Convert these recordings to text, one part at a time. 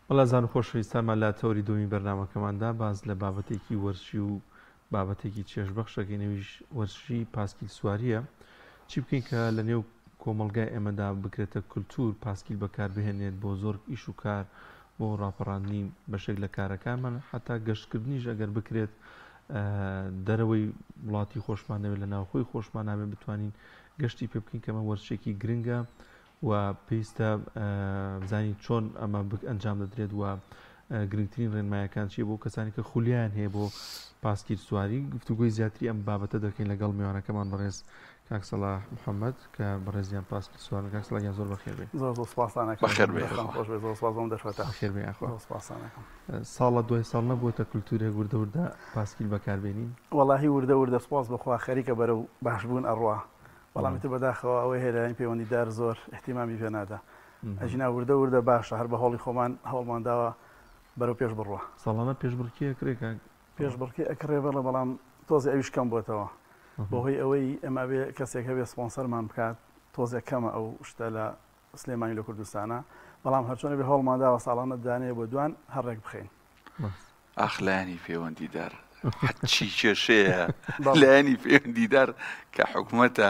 بەڵێزان و خۆشەویستانمان لە تەوەری دووەمی بەرنامەکەماندا باس لە بابەتێکی وەرزشی و بابەتێکی چێژبەخشەکەین ئەویش وەرزشی پاسکیل سواریە چی بکەین کە لە نێو کۆمەڵگای ئێمەدا بکرێتە کولتور پاسکیل بەکاربهێنێت بۆ زۆر ئیش و کار بۆ ڕاپەڕاندنی بەشێک لە کارەکانمان حتا گەشتکردنیش ئەگەر بکرێت دەرەوەی وڵاتی خۆشمان نەبێت لە ناوخۆی خۆشمان نابێت بتوانین گەشتی پێ بکەین کەمە وەرزشێکی گرنگە و پێویستە بزانین چۆن ئەمە ئەنجام دەدرێت و گرنگترین ڕێنمایەکان چیە بۆ کەسانی کە خولیان هەیە بۆ پاسکیل سواری گفتوگۆی زیاتری ئەم بابەتە دەکەین لەگەڵ میوانەکەمان بەڕێز کاک سەڵاح محەممەد کە بەڕێزیان پاسکیل سوارن. کاک سەڵاح گیان زۆر بەخێر بێی. زۆر زۆر سپاستان ئەکەم. بەخێر بێی. دەستتان خۆش بێ. زۆر سپاس بۆ ئەم دەرفەتە. بەخێر بێی ئاخۆ. زۆر سپاستان ئەکەم. ساڵە دوای ساڵ نەبووەتە کولتوورێک وردە وردە پاسکیل بەکاربێنین؟ وەڵاهی وردە وردە سپاس بۆ خوا خەریکە بەرەو باشبوون ئەڕوا. بەڵام ئیتر بەداخەوە ئەوەی هەیە لایەنی پەیوەندیدار زۆر ئیهتیمامی پێ نادا. ئەگینا وردە وردە باشە هەر بە هەوڵی خۆمان هەوڵمان داوە بەرەو پێش بڕوا. ساڵانە پێشبڕکێ ئەکرێ کاک؟ پێشبڕکێ ئەکڕێ بەڵێ بەڵام تۆزێ ئەویش کەم بۆتەوە بەهۆی ئەوەی ئێمە ئەبێ کەسێک هەبێ سپۆنسەرمان بکات تۆزێک کەمە ئەو شتە لە سلێمانی لە کوردستانە بەڵام هەرچۆنە بێ هەوڵمان داوە ساڵانە دانەیە بۆ دوان هەر ڕێک بخەین. ئاخ لایەنی پەیوەندیدار هەرچی کێشەیە لایەنی پەیوەندیدار کە حکومەتە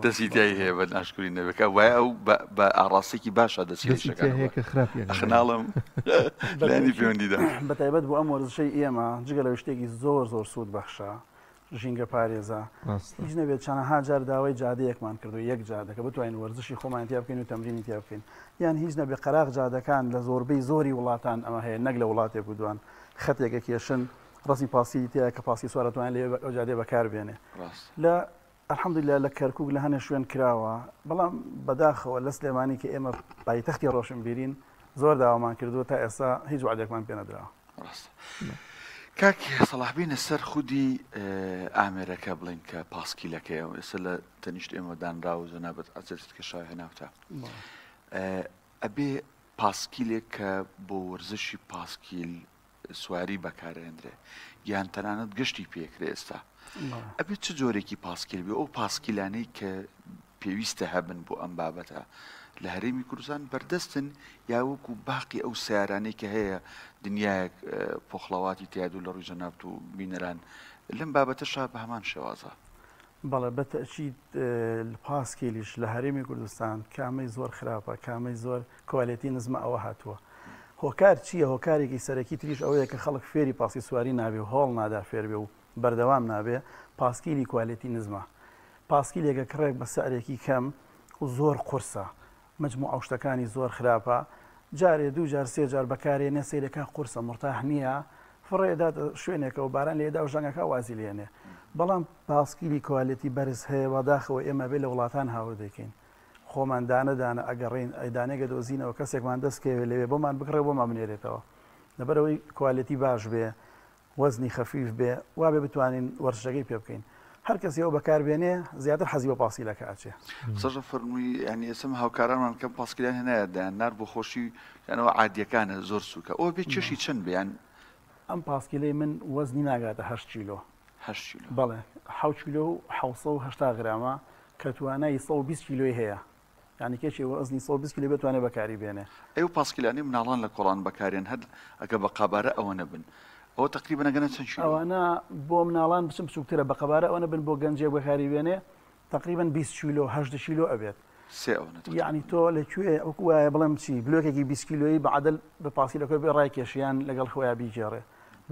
دەستی تای هەیە بە ناشکوری نەبێت وایە ئەو بە ئاڕاستێکی باشە دەستی هەیە کە خراپ خناڵم لایەنی پەیوەندیدار بە تایبەت بۆ ئەم وەرزشەی ئێمە جگە لەوەی شتێکی زۆر زۆر سوود بەخشە ژینگە پارێزە هیچ نەبێت چەنەها جار داوای جادەیەکمان کردو یەک جادەکە بتوانین وەرزشی خۆمان تیا بکەین و تەمرینی تیا بکەین یان هیچ نەبێ قەراغ جادەکان لە زۆربەی زۆری وڵاتان ئەمە هەیە نەک لە وڵاتێک و دوان خەتێکە کێشن ڕەسمی پاسیلی تیا کە پاسی سوارە توانێت لێ ئەو جادەیە بەکار بێنێ لە الحمدلله لە کەرکک لە هەنێ شوێن کراوە بەڵام بەداخەوە لە سلێمانی کە ئێمە پایتەختی ڕۆشنبیرین زۆر داوامان کردووە تا ئێستا هیچ وعدێکمان پێ نەدراوە. ڕاستە کاک سەڵاح بینە سەر خودی ئامێرەکە بڵین کە پاسکیلەکەیە و ئێستا لە تەنیشت ئێمە دانرا و جەنابەت عەجەلت کە شای هێناوتە ئەبێ پاسکیلێک کە بۆ وەرزشی پاسکیل سواری بەکارێندرێ یان تەنانەت گەشتی پێکرێ ئێستا ئەبێ چ جۆرێکی پاسکیل بێ ئەو پاسکیلانەی کە پێویستە هەبن بۆ ئەم بابەتە لە هەرێمی کوردستان بەردەستن یا وەکو باقی ئەو سەیارانەی کە هەیە دنیایەک پۆخڵەواتی تیاد و لە ڕووی جەنابت و بینەران لەم بابەتەشا بە هەمان شێوازە. بەڵێ بە تەئکید پاسکیلیش لە هەرێمی کوردستان کامەی زۆر خراپە کامەی زۆر کوالێتی نزمە ئەوە هاتووە هۆکار چییە هۆکارێکی سەرەکی تریش ئەوەیە کە خەڵک فێری پاسی سواری نابێ و هەوڵ نادا فێر بێ و بەردەوام نابێ پاسکیلی کوالێتی نزمە پاسکیلێکە کڕێک بە سعرێکی کەم و زۆر قورسە مەجموعە و شتەکانی زۆر خراپە جارێ دوو جار سێ جار بەکارێنێ سەیرەکە قورسە مورتاح نییە فڕێ داتە شوێنێکەوە باران لێدا و ژەنگەکە وازی لێنێ بەڵام پاسکیلی کوالێتی بەرز هەیە بەداخەوە ئێمە بێ لە وڵاتان هاوردەکەین خۆمان دانە دانە ئەگەڕین ئەیدانێگە دۆزینەوە کەسێکمان دەستکەوێ لەوێ بۆمان بکڕێ بۆمان بنێرێتەوە لەبەرەوەی کوالێتی باش بێ وەزنی خەفیف بێ وابێ بتوانین وەرزشەکەی پێ بکەین هەر کەسی ئەو بەکار بێنێ زیاتر حەزی بە پاسکیلەکە ئەچێ. قسەشە فەرمووی یانی ئێستا من هاوکارانمان کەم پاسکیلیان هێنایە دەیان نارد بۆ خۆشی یان ئەوە عادیەکانە زۆر سووکە ئەوە بێ کێشی چەند بێ یان ئەم پاسکیلەی من وەزنی ناگاتە هەشت کیلۆ. هەشت کیلۆ. بەڵێ حەوت کیلۆ و 780 غرامە کە توانای 120 کیلۆی هەیە. یانی کێشی وەزنی 120 کیلۆ بتوانێت بەکاری بێنێ. ئەی ئەو پاسکیلانەی مناڵان لە کۆڵان بەکارێن هەر ئەگە بە قەبارە ئەوەنە بن ئەوە تەقریبەن ئەگەنە چەند کیلۆ؟ ئەوانە بۆ مناڵان بچن بچووکترە بە قەبارە ئەوەنە بن بۆ گەنجێک بەکاری بێنێ تەقریبەن 20 کیلۆ 18 کیلۆ ئەبێت. سێ ئەوەنە تەقریبەن. یانی تۆ لە کوێ وەکو وایە بڵێم چی بلۆکێکی 20 کیلۆیی بە عەدەل بە پاسکیلەکەی بێ ڕایکێشی یان لەگەڵ خۆیا بیگێڕێ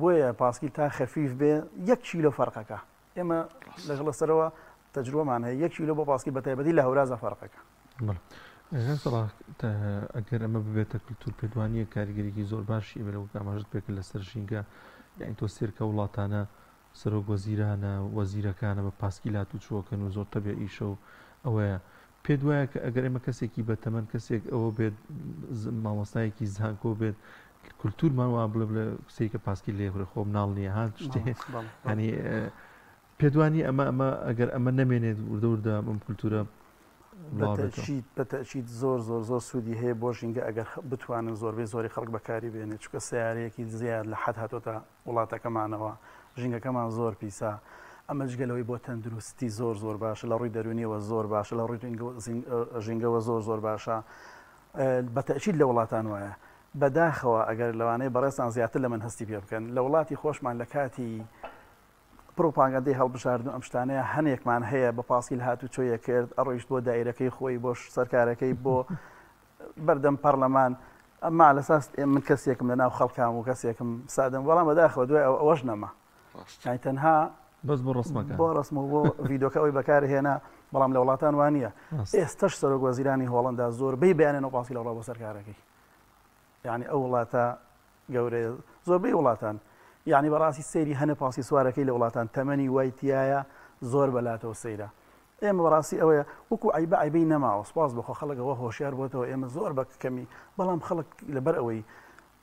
بۆیە پاسکیل تا خەفیف بێ یەک کیلۆ فەرقەکە ئێمە لەگەڵ سەرەوە تەجروبەمان هەیە یەک کیلۆ بۆ پاسکیل بە تایبەتی لە هەورازا فەرقەکە. ئەگەر ئەمە ببێتە کلتور پێت وانییە کاریگەریی زۆر باشی ئەبێت وەک ئاماژەت پێکرد لەسەر ژینگە یانی تۆ سێرکە وڵاتانە سەرۆک وەزیرانە وەزیرەکانە بە پاسکیل هاتوچۆکەن و زۆر تەبیعیشە و ئەوەیە پێت وایە کە ئەگەر ئێمە کەسێکی بەتەمەن کەسێک ئەوە بێت مامۆستایەکی زانکۆ بێت کولتورمان وا بڵێ بڵێ سەیرکە پاسکیل لێ خورێ خۆ مناڵ نییە ها شتێ ینی پێت وانی ئەمە ئەمە ئەگەر ئەمە نەمێنێت وردە وردە ئەم کولتورە بەتەئکید بەتەئکید زۆر زۆر زۆر سوودی هەیە بۆ ژینگە ئەگەر بتوانن زۆربەی زۆری خەڵک بەکاری بێنێت چونکە سەیارەیەکی زیاد لە حەد هاتۆتە وڵاتەکەمانەوە ژینگەکەمان زۆر پیسە ئەمە جگە لەوەی بۆ تەندروستی زۆر زۆر باشە لە ڕووی دەروونیەوە زۆر باشە لە ڕووی ژینگەوە زۆر زۆر باشە بەتەئکید لە وڵاتان وایە. بەداخەوە ئەگەر لەوانەیە بەڕێزتان زیاتر لە من هەستی پێ بکەن لە وڵاتی خۆشمان لە کاتی پڕوپاگەندەی هەڵبژاردن و ئەم شتانەیە هەنێکمان هەیە بە پاسکیل هاتوچۆیە کرد ئەڕۆیشت بۆ دایرەکەی خۆی بۆ سەرکارەکەی بۆ بەردەم پەرلەمان ئەمما لەساس من کەسێکم لە ناو خەڵکام و کەسێکم سادەم بەڵام بەداخەوە دوای ئەو ئەوەش نەما یانی تەنها بەس بۆ ڕسمەکە بۆ ڕسم و بۆ ڤیدۆکە ئەوی بەکارهێنا بەڵام لە وڵاتان وانە ئێستش سەرۆک وەزیرانی هۆڵندا زۆربەی بەیانە پاسی لە وڵا بۆ سەرکارەکەی یعنی ئەو وڵاتە گەورەیە زۆربەی وڵاتان یعنی بەڕاستی سەیری هەنە پاسی سوارەکەی لە وڵاتان تەمەنی وای تایە زۆر بەلاتەوە سەیرە ئێمە بەڕاستی ئەوەیە وەکو عیبە عیبەی نەماوە سپاس بەخۆ خەڵک ئەوە هۆشیار بۆتەوە ئێمە زۆر بە کەمی بەڵام خەڵک لەبەر ئەوەی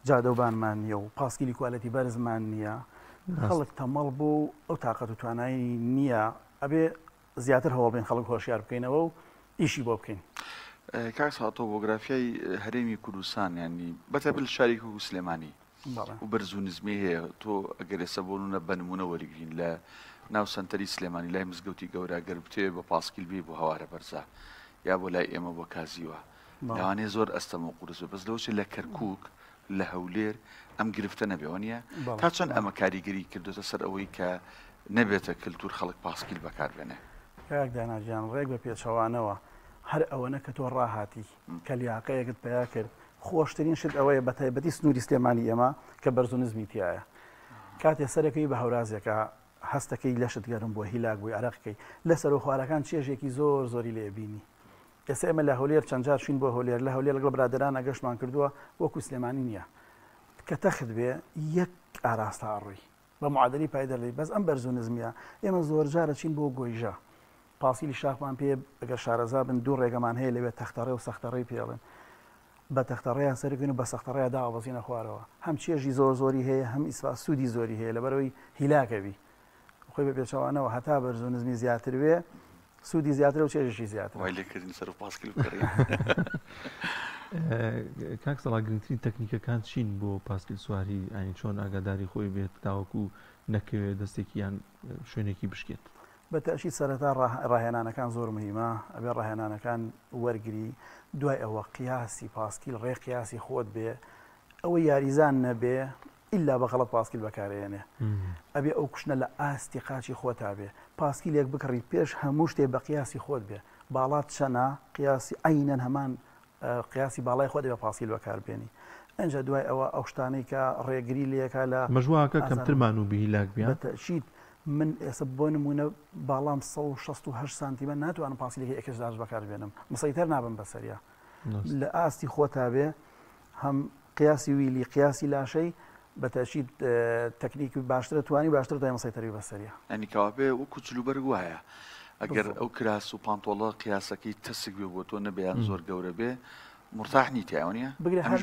جادەوبانمان نییە و پاسکیلی quality بەرزمان نییە خەڵک تەمەڵ بوو و ئەو تاقەت و توانایی نییە ئەبێ زیاتر هەوڵ بین خەڵک هۆشیار بکەینەوە و ئیشی بۆ بکەین. کاک سەڵاح تۆپۆگرافیای هەرێمی کوردستان یانی بەتایبەت لە شارێکی وەکو سلێمانی و بەرز و نزمی هەیە تۆ ئەگەر ئێستا بۆ نمونە بە نمونە وەریگرین لە ناو سەنتەری سلێمانی لای مزگەوتی گەورە گەر بتەوێ بە پاسکیل بێی بۆ هەوارە بەرزە یا بۆ لای ئێمە بۆ کازیوە لەوانەیە زۆر ئەستەم و قورس بێ بەس لەوەچێ لە کەرکووک لە هەولێر ئەم گرفتە نەبێ وەنیە؟ تا چەند ئەمە کاریگەری کردوتە سەر ئەوەی کە نەبێتە کلتور خەڵک پاسکیل بەکاربێنێ؟ کاک دانا گیان ڕێک بە پێچەوانەوە هەر ئەوەنە کە تۆ ڕاهاتی کە لیاقەیەکت پەیا کرد خۆشترین شت ئەوەیە بە تایبەتی سنووری سلێمانی ئێمە کە بەرز و نزمی تایە کاتێ سەرەکەی بە هەورازێکە هەستەکەی لەشت گەرم بووە هیلاک بووی عرەقەکەی لە سەرۆخوارەکان چێژێکی زۆر زۆری لێ بینی ئێستا ئێمە لە هەولێر چەند جار چوین بۆ هەولێر لە هەولێر لەگەڵ برادەرانە گەشتمان کردووە وەکو سلێمانی نییە کە تەخت بێ یەک ئاراستە ئەڕۆی بە معادلی پای دەرلی بەس ئەم بەرز و نزمیە ئێمە زۆرجارە چین بۆ گۆیژە پاسیلی شاخمان پێ ئەگەر شارەزا بن دوو ڕێگەمان هەیە لەوێ تەختەڕێ و سەختەڕێی پێڵێن بە تەختەڕێیان سەرکەین و بە سەختەڕێیا داوەبەزینە خوارەوە هەم چێژی زۆر زۆری هەیە هەم ئیسفا سوودی زۆری هەیە لەبەرەوەی هیلاکەبی خۆی بە پێچەوانەوە هەتا بەرز و نزمی زیاتر بێ سوودی زیاترە و چێژیشی زیاترە. وای لێکردین سەر و پاسکیل بکڕین. کاک سەڵا گرنگترین تەکنیکەکان چین بۆ پاسکیل سواری ئاین چۆن ئاگاداری خۆی بێت تاوەکو نەکەوێت دەستێکی یان شوێنێکی بشکێت؟ بە تەئکید سەرەتا ڕاهێنانەکان زۆر مهیمە ئەبێ ڕاهێنانەکان وەرگری دوای ئەوە قیاسی پاسکیل ڕێ قیاسی خۆت بێ ئەوە یاریزان نەبێ ئیلا بە غەڵەت پاسکیل بەکارئەیەنێ ئەبێ ئەو کوشنە لە ئاستی قاچی خۆتا بێ پاسکیلێک بکڕی پێش هەموو شتێ بە قیاسی خۆت بێ باڵات چەنە قیاسی عەینەن هەمان قیاسی باڵای خۆت بە پاسکیل بەکاربێنی ئەنجا دوای ئەوە ئەو شتانەی کە ڕێگری لێکا لە ئەمەش واکە کەمتر مانوو بی هیلاک بی بە تەئکید من ئێستا بۆ نموونە باڵام 168 سانتیمە ناتوانم پاسکیلێکی X large بەکاربێنم مسەیتەر نابم بەسەریا لە ئاستی خۆتا بێ هەم قیاسی ویلی قیاسی لاشەی بە تەئکید تەکنیک باشترە توانی باشتر توانی مسەیتەری بەسەریا. یانی کەوابێ وەکو جلوبەرگ وایە ئەگەر ئەو کراس و پانتۆڵە قیاسەکەی تەسک بێ بۆ تۆ نەبێ یان زۆر گەورە بێ مورتاح نیت تیا وەنیە؟ بگرە هەر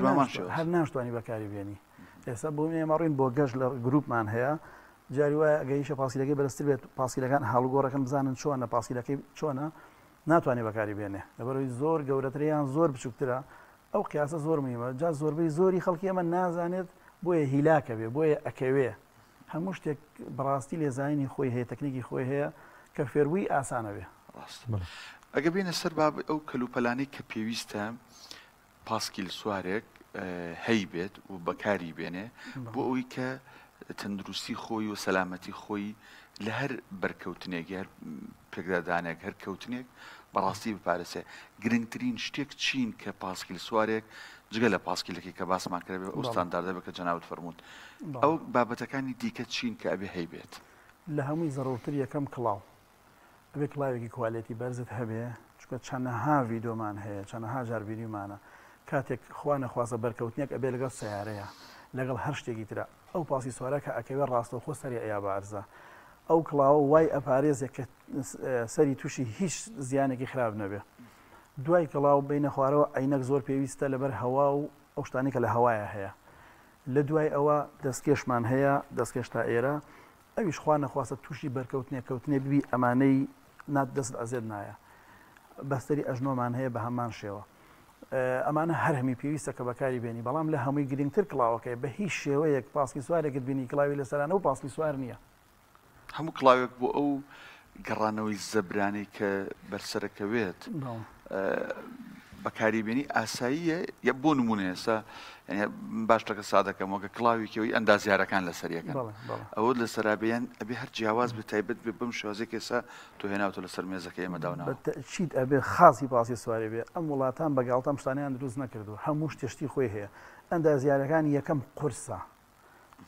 هەر ناشتوانی بەکاری بێنی ئێستا بۆ ئێمە ڕوین بۆ گەشت لە گروپمان هەیە جاری وایە ئەگەریشە پاسکیلەکەی بەرزتر بێت پاسکیلەکان هاڵوگۆڕەکەن بزانن چۆنە پاسکیلەکەی چۆنە ناتوانێت بەکاری بێنێ لەبەرەوەی زۆر گەورەترە یان زۆر بچووکترە ئەو قیاسە زۆر مهمە جا زۆربەی زۆری خەڵکی ئێمە نازانێت بۆیە هیلاکە بێ بۆیە ئەکەوێ هەموو شتێک بەڕاستی لێزانینی خۆی هەیە تەکنیکی خۆی هەیە کە فێربووی ئاسانە بێ. ڕاستە ئەگەر بێینە سەر باب ئەو کەلوپەلانەی کە پێویستە پاسکیل سوارێک هەیبێت و بەکاری بێنێ بۆ ئەوەی کە تەندروستی خۆی و سەلامەتی خۆی لە هەر بەرکەوتنێک هەر پێکدادانێک هەر کەوتنێک بەڕاستی بپارێزێ گرنگترین شتێک چین کە پاسکیل سوارێک جگە لە پاسکیلەکەی کە باسمان کرد ئەو ستانداردە بە کە جەنابت فەرمووت ئەو بابەتەکانی دیکە چین کە ئەبێ هەیبێت؟ لە هەمووی زەڕوورتر یەکەم کڵاو ئەبێ کڵاوێکی quality بەرزت هەبێ چونکە چەنەها ڤیدۆمان هەیە چەنەها جار بینیومانە کاتێک خوا نەخواستە بەرکەوتنێک ئەبێ لەگەڵ سەیارەیە لەگەڵ هەر شتێکی ترا ئەو پاسی سوارە کە ئەکەوێ ڕاستەوخۆ سەری ئەیا بە ئەرزا ئەو کڵاوە وای ئەپارێزێ کە سەری تووشی هیچ زیانێکی خراپ نەبێ دوای کڵاو بینە خوارەوە عینەک زۆر پێویستە لەبەر هەوا و ئەو شتانی کە لە هەوایە هەیە لە دوای ئەوە دەستکێشمان هەیە دەستکێش تا ئێرە ئەویش خوا نەخواستە تووشی بەرکەوتنێک کەوتنێ ببی ئەمانەی نات دەست ئەزێت نایە بەستەری ئەژنۆمان هەیە بە هەمان شێوە ئەمانە هەر هەمی پێویستە کە بەکاری بێنی بەڵام لە هەمووی گرنگتر کڵاوەکەی بە هیچ شێوەیەک پاسکی سوارێکت بینی کڵاوی لەسەرانە و پاسکی سوار نییە. هەموو کڵاوێک بۆ ئەو گەڕانەوەی زەبرانەی کە بەرسەرەکەوێت. بەکاری بێنی ئاساییە یە بۆ نمونە ئێستا باش شتەکە سادەکەم وەکە کڵاوێکی ئەوی ئەندازیارەکان لەسەر یەکەن ئەوە لەسەرا بێ یان ئەبێ هەر جیاواز بێ تایبەت بێ بەم شێوازێک ئێستا تۆ هێناوتە لەسەر مێزەکە ئێمە داوناوە. چیت ئەبێ خاسی پاسی سوارێ بێ ئەم وڵاتان بە گاڵتە ئەم شتانەیان دروست نەکردووە هەموو شتێ شتی خۆی هەیە ئەندازیارەکان یەکەم قورسە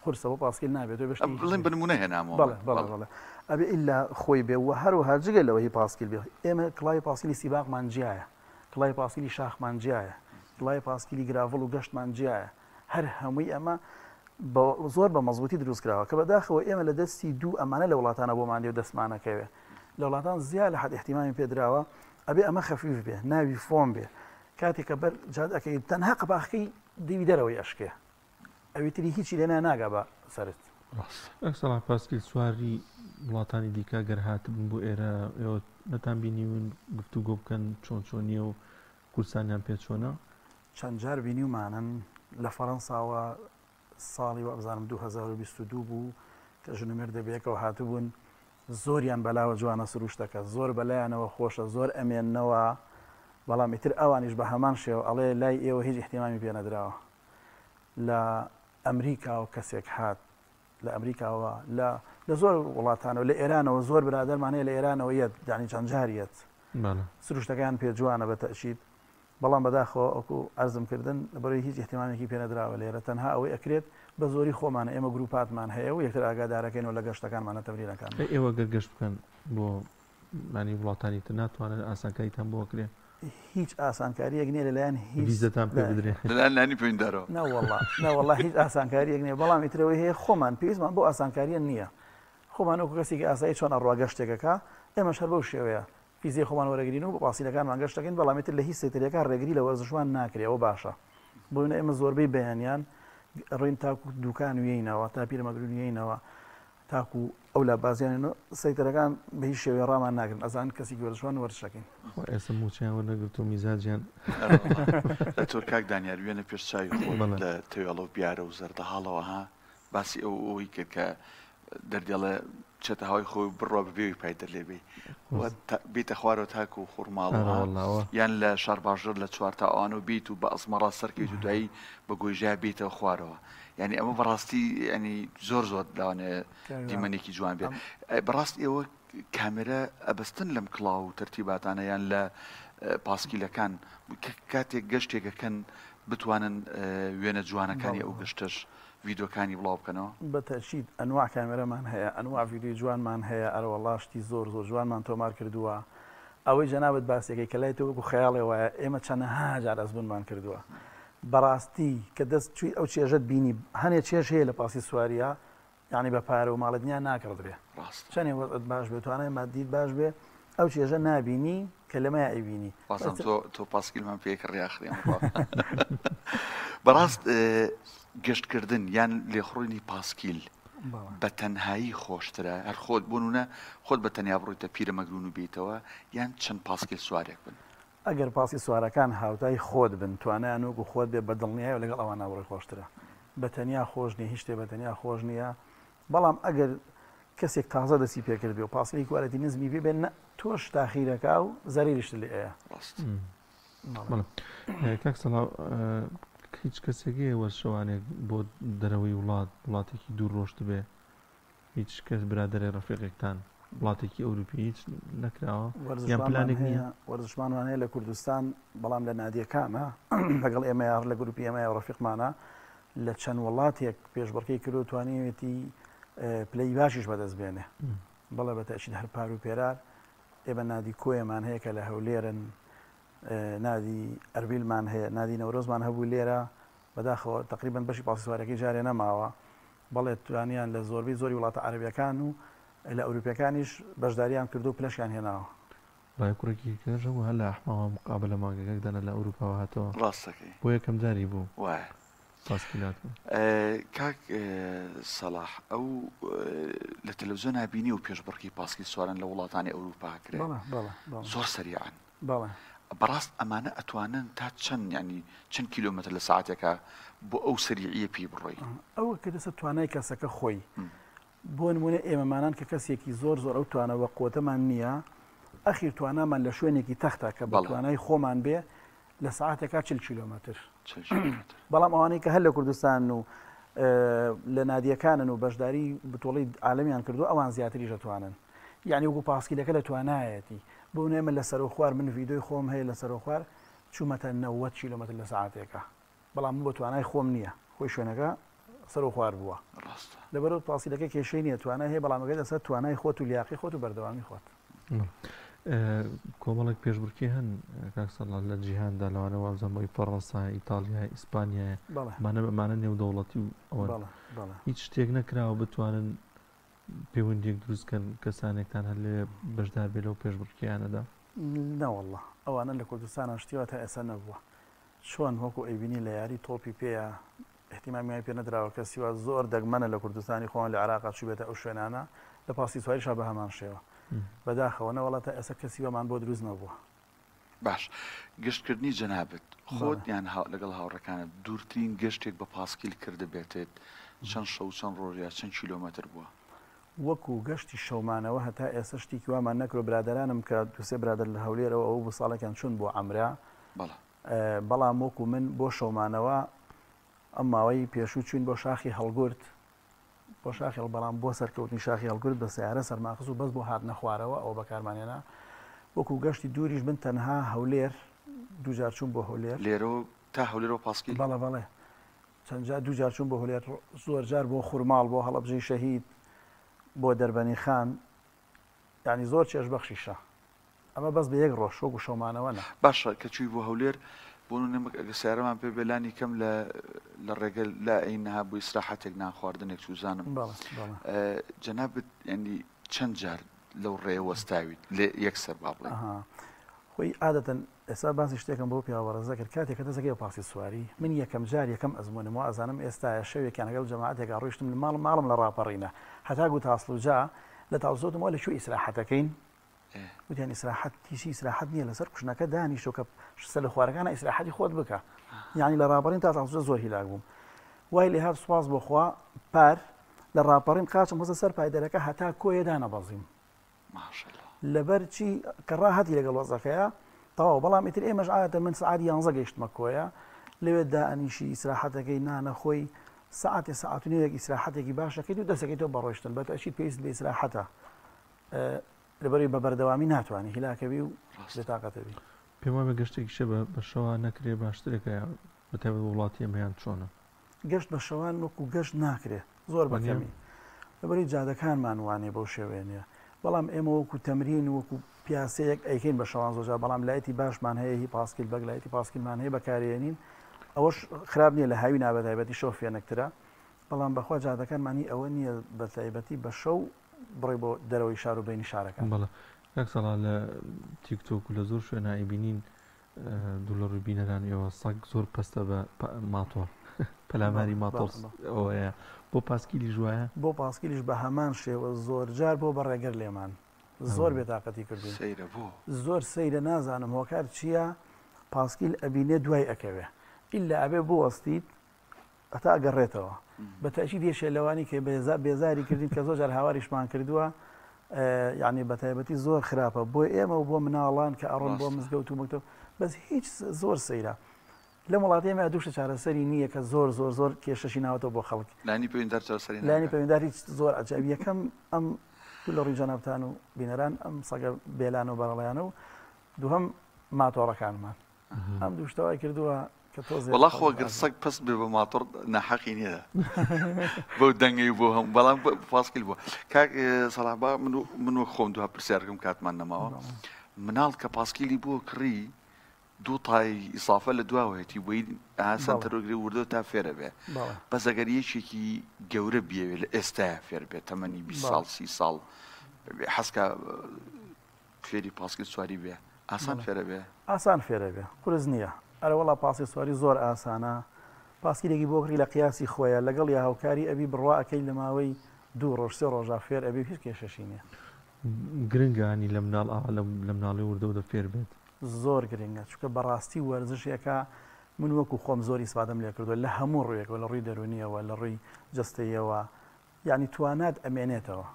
قورسە بۆ پاسکیل نابێت تۆ بەشتی بڵێن بە نمونە هێنامەوە بەڵێ بەڵێ بەڵێ ئەبێ ئیلا خۆی بێ و هەروەها جگە لەوە هی پاسکیل بێ ئێمە کڵاوی پاسکیلی سیباقمان جیایە کڵاوی پاسکیلی شاخمان جیایە کڵاوی پاسکیلی گراڤڵ و گەشتمان جیایە هەر هەمووی ئەمە زۆر بە مەزبوتی دروست کراوە کە بەداخەوە ئێمە لە دەستی دوو ئەمانە لە وڵاتانە بۆمان دێ و دەستمانەکەوێ لە وڵاتان زیا لە حەد احتیمامی پێدراوە ئەبێ ئەمە خەفیف بێ ناوی فۆم بێ کاتێک کە بەر جاد ئەکەی تەنها قەپاخەکەی دیوی دەرەوەی ئەشکێ ئەوی تری هیچی لێ ناگا بە سەرت. ڕاستە. کاک سەڵاح پاسکیل سواری وڵاتانی دیکە گەر هاتبن بۆ ئێرە ئێوە نەتان بینیون گفتوگۆ بکەن چۆن چۆنیە و کوردستانیان پێ چۆنە؟ چەند جار بینیومانن لە فەرەنساوە ساڵی وابزانم 2022 بوو کە ژن و مێردە بەیەکەوە هاتبوون زۆریان بەلاوە جوانە سروشتەکە زۆر بەلایانەوە خۆشە زۆر ئەمێننەوە بەڵام ئیتر ئەوانیش بە هەمان شێوە ئەڵێ لای ئێوە هیچ ئیهتیمامی پێ نەدراوە لە ئەمریکاوە کەسێک هات لە ئەمریکاوە لە لە زۆر وڵاتانەوە لە ئێرانەوە زۆر برادەرمان هەیە لە ئێرانەوە یەت یانی چەند جار یەت سروشتەکەیان پێ جوانە بە تەئکید بەڵام بەداخەوە وەکو عەرزم کردن لەبەرئەوەی هیچ ئیهتیمامێکی پێ نەدراوە لێرە تەنها ئەوەی ئەکرێت بە زۆری خۆمانە ئێمە گروپاتمان هەیە و یەکتر ئاگادارەکەینەوە لە گەشتەکانمان لە تەمرینەکانمان. ئەی ئێوە گەر گەشت بکەن بۆ یانی وڵاتانی تر ناتوانن ئاسانکاریتان بۆ ئەکرێ؟ هیچ ئاسانکاریەک نیە لەلایەن هیچ ڤیزەتان پێ بدرێ؟ لەلایەن لایەنی پەیوەندیدارەوە؟ نەوەڵا نەوەڵا هیچ ئاسانکاریەک نیە بەڵام ئیتر ئەوەی هەیە خۆمان پێویستمان بەو ئاسانکاریە نیە خۆمان وەکو کەسێکی ئاسایی چۆن ئەڕوا گەشتێک ئەکا ئێمەش هەر بەو شێوەیە فیزیای خۆمان وەرەگرین و باسیلەکانمان گەشت دەکەین، بەڵام ئیتر لە هیچ سێکتەرێکا ڕێگری لە وەرزشوان ناکرێ، ئەوە باشە. بۆ وێنە ئێمە زۆربەی بەیانیان ڕۆین تاکو دوکان ویەینەوە، تا پیرەمەگرون ویەینەوە، تاکو ئەو لا بازیانین و سەیتەرەکان بە هیچ شێوەیە ڕامان ناگرن، ئەزانن کەسێکی وەرزشوان وەرزش ئەکەین. خوا ئێستا مووچەیان وەرنەگرتووە میزاجیان. ئەتۆ کاک دانیار وێنە پێش چاوی خۆت لە تەوێڵە و بیارە و زەردەهاڵەوە ها باسی ئەو ئەوەی کرد کە دەردێڵێ چێتە هەوای خۆی بڕوا بەبێوی پای دەرلێ بێ بیتە خوارەوە تاکو و خورماڵەوە یان لە شارباژێر لە چوار تا ئەوانە و بیت و بە ئەزمەڕا سەرکەویت و دوایی بە گۆیژا بیتەوە خوارەوە یعنی ئەمە بەڕاستی ینی زۆر زۆر لەوانەیە دیمەنێکی جوان بێ بەڕاست ئێوە کامێرە ئەبەستن لەم کڵاو و تەرتیباتانە یان لە پاسکیلەکان کاتێک گەشتێکەکەن بتوانن وێنە جوانەکانی ئەو گەشتەش ڤیدۆکانی بڵاو بکەنەوە؟ بە تەئکید ئەنواع کامێرەمان هەیە ئەنواع ڤیدیۆی جوانمان هەیە ئەرەوەڵا شتی زۆر زۆر جوانمان تۆمار کردووە ئەوەی جەنابت باسیەکەی کە لای تۆ وەکو خەیاڵێ وایە ئێمە چەنەها جار ئەزموونمان کردووە بەڕاستی کە دەست چووی ئەو چێژەت بینی هەنێ چێژ هەیە لە پاسی سواریە یانی بە پارە و ماڵە دنیا ناکڕدرێ ڕاستە. چەنێ وەزعت باش بێ توانای مادیت باش بێ ئەو چێژە نابینی کە لەمەیا ئەیبینی. وازانم تۆ تۆ پاسکیلمان پێ کڕی ئاخری ئەمڕۆ. بەڕاست گەشتکردن یان لێخوڕینی پاسکیل بە تەنهایی خۆشترە هەر خۆت بۆ نمونە خۆت بە تەنیا بڕۆیتە پیرەمەگرون و بێیتەوە یان چەند پاسکیل سوارێک بن؟ ئەگەر پاسی سوارەکان هاوتای خۆت بن توانایان وەکو خۆت بێ بە دڵنیایەوە لەگەڵ ئەوان نابڕۆی خۆشترە بە تەنیا خۆش نیە هیچ شتێ بە تەنیا خۆش نیە بەڵام ئەگەر کەسێک تازە دەستی پێکردبێ و پاسکیلی کوالێتی نزمی پێ بێ نە تۆش تاخیرەکا و زەرەریشت لێ ئەیا. ڕاست. بەڵێ کاک سەڵاح هیچ کەسێک هەیە وەرزشەوانێک بۆ دەرەوەی وڵات وڵاتێکی دوور ڕۆشتبێ هیچ کەس برادەرێ ڕەفیقێکتان وڵاتێکی ئەوروپی هیچ نەکراوە یان پلانێک نییە؟ وەرزشوانمان هەیە لە کوردستان بەڵام لە نادیەکانە لەگەڵ ئێمە لە گروپی ئێمە ڕەفیقمانە لە چەند وڵاتێک پێشبڕکێی کردو توانیوێتی پلەی باشیش بەدەست بێنێ بەڵێ بە تەئکید هەر پار و پێرار ئێمە نادی کۆیەمان هەیە کە لە هەولێرن نادی ئەربیلمان هەیە نادی نەورۆزمان هەبوو لێرە بەداخەوە تقریبا بەشی پاسی سوارەکەی جارێ نەماوە بەڵێ توانیان لە زۆربەی زۆری وڵاتە عەرەبیەکان و لە ئەوروپیەکانیش بەشداریان کردو پلەشیان هێناوە. وەڵای کوڕێکی کەش هەبوو هەر لە ئەحماوە مقابەلە مانگەکەک دانا لە ئەوروپاوە هاتەوە ڕاستەکەی. بۆ یەکەم جاری بوو وایە. پاسکیلات بوو. کاک سەڵاح ئەو لە تەلەفزیۆنا بینی و پێشبڕکی پاسکیل سواران لە وڵاتانی ئەوروپا کرێ بەڵێ بەڵێ بەڵێ. زۆر سەریعن. بەڵێ. بەڕاست ئەمانە ئەتوانن تا چەند یانی چەند کیلۆمەتر لە سەعاتێکا بۆ ئەو سەریعیە پێی بڕۆی؟ ئەوە کردە سەر توانای کەسەکە خۆی. بۆ نمونە ئێمەمانان کە کەسێکی زۆر زۆر ئەو توانا وە قوتەمان نییە ئەخیر توانامان لە شوێنێکی تەختە کە بە توانای خۆمان بێ. لە سەعاتێکا 40 کیلۆمەتر. بەڵام ئەوانەی کە هەر لە کوردستانن و لە نادیەکانن و بەشداری بتۆڵی عالەمیان کردو ئەوان زیاتریش ئەتوانن. یعنی وەکو پاسکیلەکە لە توانایەتی. بۆ نمونە لە سەرۆخوار من ڤیدۆی خۆم هەیە لە سەرۆخوار چوومەتە 90 کیلۆمەتر لە سەعاتێکا. بەڵام من بۆ توانای خۆم نییە خۆی شوێنەکە سەرو خوار بووە. ڕاستە. لەبەرئەوە پاسیلەکە کێشەی نییە توانای هەیە بەڵام ئەگەر لەسەر توانای خۆت و لیاقەی خۆت و بەردەوامی خۆت. کۆمەڵێک پێشبڕکێ هەن کاک سەڵا لە جیهاندا لەوانە وابزانم ئەوی فەڕەنسا ئیتاڵیا ئیسپانیا ئەمانە ئەمانە نێودەوڵەتی و ئەوەن هیچ شتێک نەکراوە بتوانن پەیوەندیەک دروست کەن کەسانێکتان هەر لەوێ بەشدار بێ لەو پێشبڕکێیانەدا؟ نەوەڵڵا ئەوانە لە کوردستانا شتی وا تا ئێستا نەبووە چۆن وەکو ئەیبینی لە یاری تۆپی پێیا ئیهتیمامی وای پێ نەدراوە کەسی وا زۆر دەگمەنە لە کوردستانی خۆمان لە عێراقا چوبێتە ئەو شوێنانە لە پاسی سواریشا بە هەمان شێوە بەداخەوە نەوەڵا تا ئێستا کەسی وامان بۆ دروست نەبووە. باش گەشت کردنی جەنابت خۆت یان لەگەڵ هاوڕێکانت دوورترین گەشتێک بە پاسکیل کردبێتت چەند شەو چەند ڕۆژ یا چەند کیلۆمەتر بووە؟ وەکو گەشتی شەومانەوە هەتا ئێستا شتێکی وامان نەکرو برادەرانم کە دوسێ برادەر لە هەولێرەوە ئەوە بوو ساڵێکیان چوون بۆ عەمرە بەڵێ. بەڵام وەکو من بۆ شەومانەوە ئەم ماوەی پێشوو چوین بۆ شاخی هەڵگورد بۆ شاخی هەڵ بەڵام بۆ سەرکەوتنی شاخی هەڵگورد بە سەیارە سەرماخز و بەس بۆ هاتنە خوارەوە ئەوە بەکارمان هێنا وەکو گەشتی دووریش من تەنها هەولێر دووجار چوون بۆ هەولێر. لێرەوە تا هەولێرەوە پاسکیل؟ بەڵێ بەڵێ چەند جار دوو جار چووم بۆ هەولێر زۆر جار بۆ خورماڵ بۆ هەڵەبجەی شەهید بۆ دەربەنی خان یانی زۆر چێژ بەخشیشە ئەمە بەس بە یەک ڕۆژ وەکو شەومانەوە نا. باشە کە چووی بۆ هەولێر بۆ نمونە ئەگەر سەیارەمان پێ بێ لانی کەم لە لە ڕێگە لا ئەین نها بۆ ئیسراحەتێک نان خواردنێک چوزانم بەڵێ بەڵێ. جەنابت یانی چەند جار لەو ڕێیە وەستاویت لێ یەکسەر با بڵێین. ئەها خۆی عادەتەن ئێستا باسی شتێکم بۆ پیاوە بەڕێزە کرد کاتێک کە دەست ئەکەی بە پاسی سواری من یەکەم جار یەکەم ئەزموونم وا ئەزانم ئێستایە شەوێکیان لەگەڵ جەماعەتێکا ڕۆیشتم لە ماڵم ماڵم لە ڕاپەڕینە هەتاکوو تاسڵوجا لە تاسڵوجا وتم وە لە کوێ ئیسراحەتەکەین وتیان ئیسراحەت هیچی ئیسراحەت نییە لەسەر کوشنەکە دانیشتۆ کە سەر لە خوارەکانە ئیسراحەتی خۆت بکە یعنی لە ڕاپەڕین تا تاسڵوجا زۆر هیلاک بووم وای لێهات سوپاس بۆ خوا پار لە ڕاپەڕین قاچم خستە سەر پایدەرەکە هەتا کۆیە دانەبەزیم لەبەر چی کە ڕاهاتی لەگەڵ وەزەکەیە تەواو بەڵام ئیتر ئێمەش عادەتەن من سەعات یانزە گەیشتمە کۆیە لەوێ دائەنیشی ئیسراحەتەکەی نانە خۆی سەعاتێ سەعات و نێوێک ئیسراحەتێکی باش دەکەیت و دەستەکەی تۆ بەڕۆیشتن بە تەئکید پێویست بە ئیسراحەتە لەبەری بە بەردەوامی ناتوانانی هیلاکەبی و بێتاقەتەبی. پێم وابێ گەشتێکیشە بە شەوا نەکرێ باشترەکە بە تایبەت وڵاتی ئێمەیان چۆنە؟ گەشت بە شەوان وەکو گەشت ناکرێ زۆر بە کەمی لەبەری جادەکانمان وانێ بەو شێوەیە نیە بەڵام ئێمە وەکو تەمرین وەکو پیاسەیەک ئەیکەین بە شەوان زۆرجار بەڵام لایتی باشمان هەیە هی پاسکیل بەگ لایتی پاسکیلمان هەیە بەکارێنین ئەوەش خراپ نییە لە هاوی نابە تایبەتی شەو فێنکترە بەڵام بەخوا جادەکانمانی ئەوە نییە بە تایبەتی بە شەو بڕی بۆ دەرەوەی شار و بینی شارەکان. بەڵێ کاک سەڵا لە تیک تۆک و لە زۆر شوێنا ئەیبینین دوور لە ڕووی بینەران ئێوە سەگ زۆر پەستە بە ماتۆڕ پەلاماری ماتۆڕ ئەوەیە بۆ پاسکیلیش وایە؟ بۆ پاسکیلیش بە هەمان شێوە زۆرجار بۆ بە ڕێگر لێمان زۆر بێتاقەتی کردوین سەیرە بۆ؟ زۆر سەیرە نازانم هۆکار چییە پاسکیل ئەبینێ دوای ئەکەوێ ئیلا ئەبێ بوەستیت هەتا ئەگەڕێتەوە بە تەئکید یەکێ لەوانی کە بێزاری کردین کە زۆر جار هاواریشمان کردووە یعنی بە تایبەتی زۆر خراپە بۆ ئێمە و بۆ مناڵان کە ئەڕۆن بۆ مزگەوت و مەکتەب بەس هیچ زۆر سەیرە لەم وڵاتی ئێمە دووشە چارەسەری نییە کە زۆر زۆر زۆر کێشەشی ناوەتەوە بۆ خەڵک لانی پەیوەندیدار چارەسەری لانی پەیوەندیدار هیچ زۆر عەجایب یەکەم ئەم دوو لە ڕووی جەنابتان و بینەران ئەم سەگە بێلان و بەڕەڵیانە و دووهەم ماتۆڕەکانمان ئەم دوو شتە وای کردووە کە تۆزێ وەڵا خۆ گەر سەگ پەست بێ بە ماتۆڕ ناحەقی نییە بەو دەنگەی بۆ هەم بەڵام پاسکیل بووە کاک سەڵاح با من و من وەک خۆم دوها پرسیارەکەم کاتمان نەماوە مناڵ کە پاسکیلی بۆ کڕی دوو تای ئیسافە لە دواوەیەتی بۆی سەنتەرۆگری وردۆ تا فێرە بێ بەس ئەگەر یەکێکی گەورە بیەوێ لە ئێستایا فێر بێت تەمەنی 20 ساڵ 30 ساڵ حەزکا فێری پاسکیل سواری بێ ئاسان فێرە بێ؟ ئاسان فێرە بێ قورس نییە. ئەرەوەڵا پاسکیل سواری زۆر ئاسانە پاسکیلێکی بۆ کڕی لە قیاسی خۆیە لەگەڵیا هاوکاری ئەبی بڕوا ئەکەی لە ماوەی دوو ڕۆژ سێ ڕۆژا فێر ئەبی و هیچ کێشەشی نییە. گرنگە ینی لە مناڵ ئاوا لە مناڵی وردە وردە فێر بێت. زۆر گرنگە چونکە بەڕاستی وەرزشێکە من وەکو خۆم زۆر ئیسفادەم لێ کردووە لە هەموو ڕوویەکەوە لە ڕووی دەروونیەوە لە ڕووی جەستەییەوە یانی توانات ئەمێنێتەوە.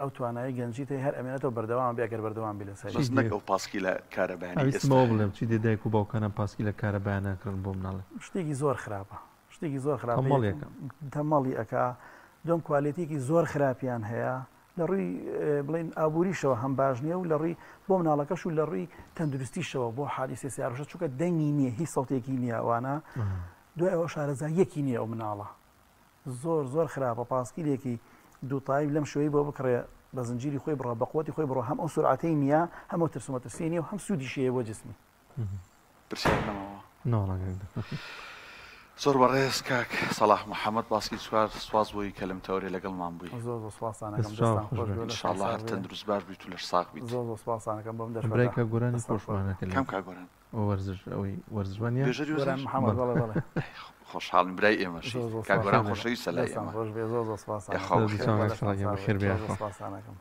ئەو توانایی گەنجیت هەیە هەر ئەمێنێتەوە بەردەوام بێ ئەگەر بەردەوام بی لەسەری. بەس نەک ئەو پاسکیلە کارەبایانەی ئەویستم ئێستا ئەوە هەیە. بڵێم چی دێ دایک و باوکانان پاسکیلە کارەبایان ناکڕن بۆ مناڵێ. شتێکی زۆر خراپە شتێکی زۆر خراپە تەمەڵی یەکەم ئەکا. تەمەڵی ئەکا دووەم کوالێتیەکی زۆر خراپیان هەیە لە ڕووی بڵێین ئابووریشەوە هەم باش نییە و لە ڕووی بۆ مناڵەکەش و لە ڕووی تەندروستیشەوە بۆ حادیسەی سیارەشە چونکە دەنگی نییە هیچ سەوتێکی نییە ئەوانە دوای ئەوە شارەزاییەکی نییە ئەو مناڵە زۆر زۆر خراپە پاسکیلێکی دوو تایب لەم شێوەی بۆ بکڕێ بە زنجیری خۆی بڕە بە قوتی خۆی بڕۆ هەم ئەو سورعەتەی نییە هەم ئەو ترس و مەترسیی نییە و هەم سوودیشی هەیە بۆ جسمی. پرسیار نەماوە؟ نەوەڵا کاک دکتۆر. زۆر بەڕێز کاک سەڵاح محەمەد باسکی سوار سوپاس بۆی کە لەم تەوەرەی لەگەڵمان بووی. زۆر زۆر سوپاستان ئەکەم دەست چاو دەستان خۆش خۆش بێ. بێ ان لەشتان شاء اللە ساغ هەر بێ. تەندروست باش بیت و لەش ساغ بیت. زۆر زۆر سوپاستان ئەکەم بۆم برای دەرفەتە کاک گۆرانی دەستان خۆش خۆشمان بێ. ئەکە کام لێ کاک گۆران؟ وەرزش ئەوەی وەرزشوان نیە؟ بێژەری گۆران وەرزش؟ محەمەد بەڵێ. بەڵێ بەڵێ. ئەی خۆشحاڵین برای ئێمەشی. زۆر زۆر کاک سوپاستان گۆران بەخێر بێ. خۆشەویستە لای دەستان ئێمە. خۆش بێ زۆر زۆر سوپاستان یاخوا ئەکەم دەست بەخێر چاو بێی. کاک لەشتان سەڵاح گیان ساغ بێ بەخێر بێ زۆر زۆر یاخوا. سوپاستان ئەکەم.